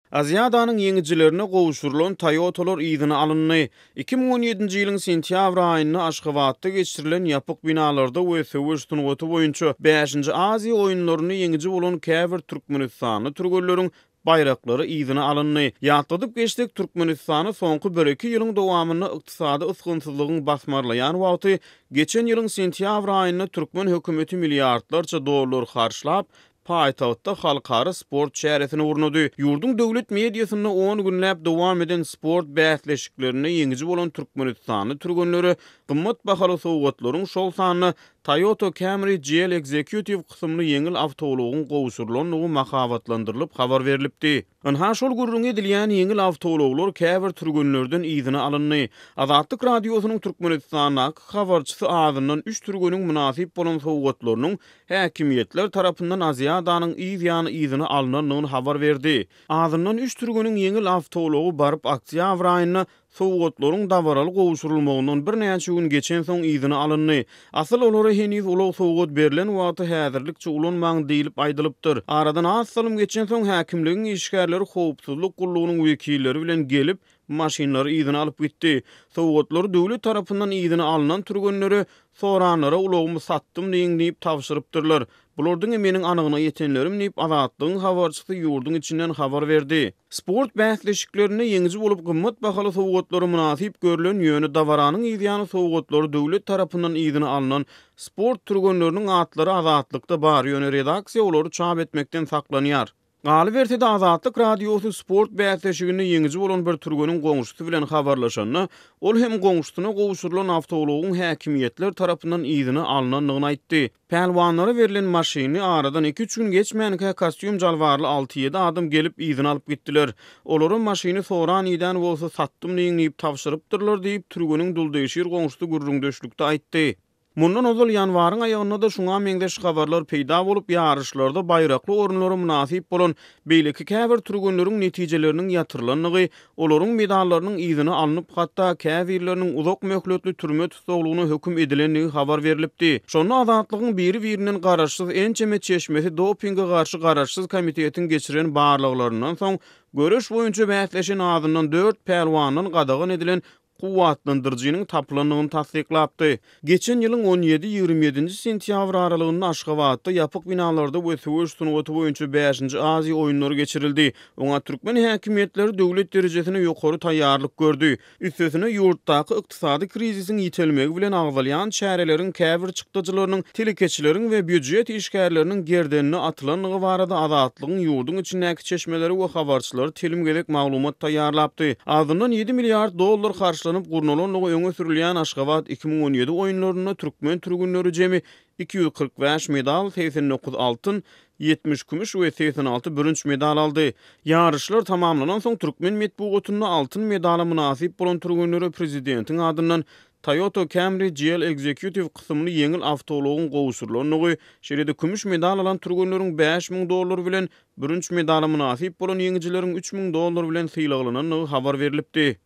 Aziadanyň ýeňijilerine gowşurylan Toýotalar yzyna alyndy. 2017-nji ýylyň sentýabr aýynda Aşgabatda geçirilen ýapyk binalarda we söweş sungaty boýunça bäşinji Aziýa oýunlarynda ýeňiji bolan käbir türkmenistanly türgenleriň baýraklary yzyna alyndy. Ýatladyp geçsek, Türkmenistany soňky bir-iki ýylyň dowamynda ykdysady ysgynsyzlygyň basmarlaýan wagty, geçen ýylyň sentýabr aýynda türkmen hökümeti milliardlarça dollar harçlap, paýtagtda halkara sport çäresini gurnady. Ýurduň döwlet mediasynda on günläp dowam eden sport bäsleşiklerinde ýeňiji bolan türkmenistanly türgenlere gymmat bahaly sowgatlaryň, şol sanda Toyota Camry GL Executive kysymly ýeňil awtoulagyň gowşurylandygy mahabatlandyrylyp habar berlipdi. Ynha, şol gürrüňi edilýän ýeňil awtoulaglar käbir türgenlerden yzyna alyndy. Azatlyk Radiosynyň Türkmenistandaky habarçysy azyndan üç türgeniň mynasyp bolan sowgatlarynyň häkimiýetler tarapyndan Aziadanyň yz ýany yzyna alnandygyny habar berdi. Azyndan üç türgeniň ýeňil awtoulagy baryp oktýabr aýynda Sowgatlaryň dabaraly gowşurylmagyndan birnäçe gün geçensoň yzyna alyndy. Asyl olara heniz ulag sowgat berlen wagty häzirlikçe ulanmaň diýlip aýdylypdyr. Aradan az salym geçensoň häkimligiň işgärleri howpsuzlyk gullugynyň wekilleri bilen gelip, maşynlary yzyna alyp gitdi. Sowgatlary döwlet tarapyndan yzyna alnan türgenlere Soranlara ulagymy satdym diýiň diýip tabşyrypdyrlar. Bular diňe meniň anygyna ýetenlerim diýip, Azatlygyň habarçysy ýurduň içinden habar berdi. Sport bäsleşiklerinde ýeňiji bolup gymmat bahaly sowgatlara mynasyp görlen, ýöne dabaranyň yzýany sowgatlary döwlet tarapyndan yzyna alnan sport türgenleriniň atlary Azatlykda bar, ýöne redaksiýa olary çap etmekden saklanýar. Galyberse-de, Azatlyk Radiosy sport bäsleşiginde ýeňiji bolan bir türgeniň goňşusy bilen habarlaşanda, ol hem goňşusyna gowşurylan awtoulagyň häkimiýetler tarapyndan yzyna alnandygyny aýtdy. Pälwanlara berlen maşyny aradan iki-üç gün geçmänkä kostýum-jalbarly alty-ýedi adam gelip yzyna alyp gitdiler. Olara maşyny soran-idän bolsa satdym diýiň diýip tabşyrypdyrlar diýip, türgeniň duldegşir goňşusy gürrüňdeşlikde aýtdy. Mundan ozal ýanwaryň aýagynda-da şuňa meňzeş habarlar peýda bolup, ýaryşlarda baýrakly orunlara mynasyp bolan beýleki käbir türgenleriň netijeleriniň ýatyrylandygy, olaryň medallarynyň yzyna alnyp, hatda käbirleriniň uzak möhletli türme tussaglygyna höküm edilendigi habar berlipdi. Şonda Azatlygyň biri-birinden garaşsyz ençeme çeşmesi dopinge garşy garaşsyz komitetiň geçiren barlaglaryndan soň, göreş boýunça bäsleşen azyndan dört pälwandan gadagan edilen kuwwatlandyryjynyň tapylandygyny tassyklapdy. Geçen ýylyň on ýedi, 27-nji sentýabr aralygynda Aşgabatda ýapyk binalarda we söweş sungaty boýunça bäşinji Aziýa oýunlary geçirildi. Oňa türkmen häkimiýetleri döwlet derejesinde ýokary taýýarlyk gördi. Üstesine, ýurtdaky ykdysady krizisiň ýitelmegi bilen agzalýan çäreleriň käbir çykdajylarynyň telekeçileriň we býujet işgärleriniň gerdenine atylandygy barada Azatlygyň ýurduň içindäki çeşmeleri we habarçylary telim gezek maglumat taýýarlapdy. Azyndan ýedi milliard dollar harçlanyp gurnalandygy öňe sürülýän Aşgabat 2017 oýunlarynda türkmen türgünleri jemi 245 medal, 89 altyn, 70 kümüş we 86 bürünç medal aldy. Ýaryşlar tamamlanansoň türkmen metbugatynda altyn medala mynasyp bolan türgenlere prezidentiň adyndan Toyota Camry GL Executive kysymly ýeňil awtoulagyň gowşurylandygy, şeýle-de kümüş medal alan türgenleriň 5000 dollar bilen, bürünç medala mynasyp bolan ýeňijileriň 3000 dollar bilen sylaglanandygy habar berlipdi.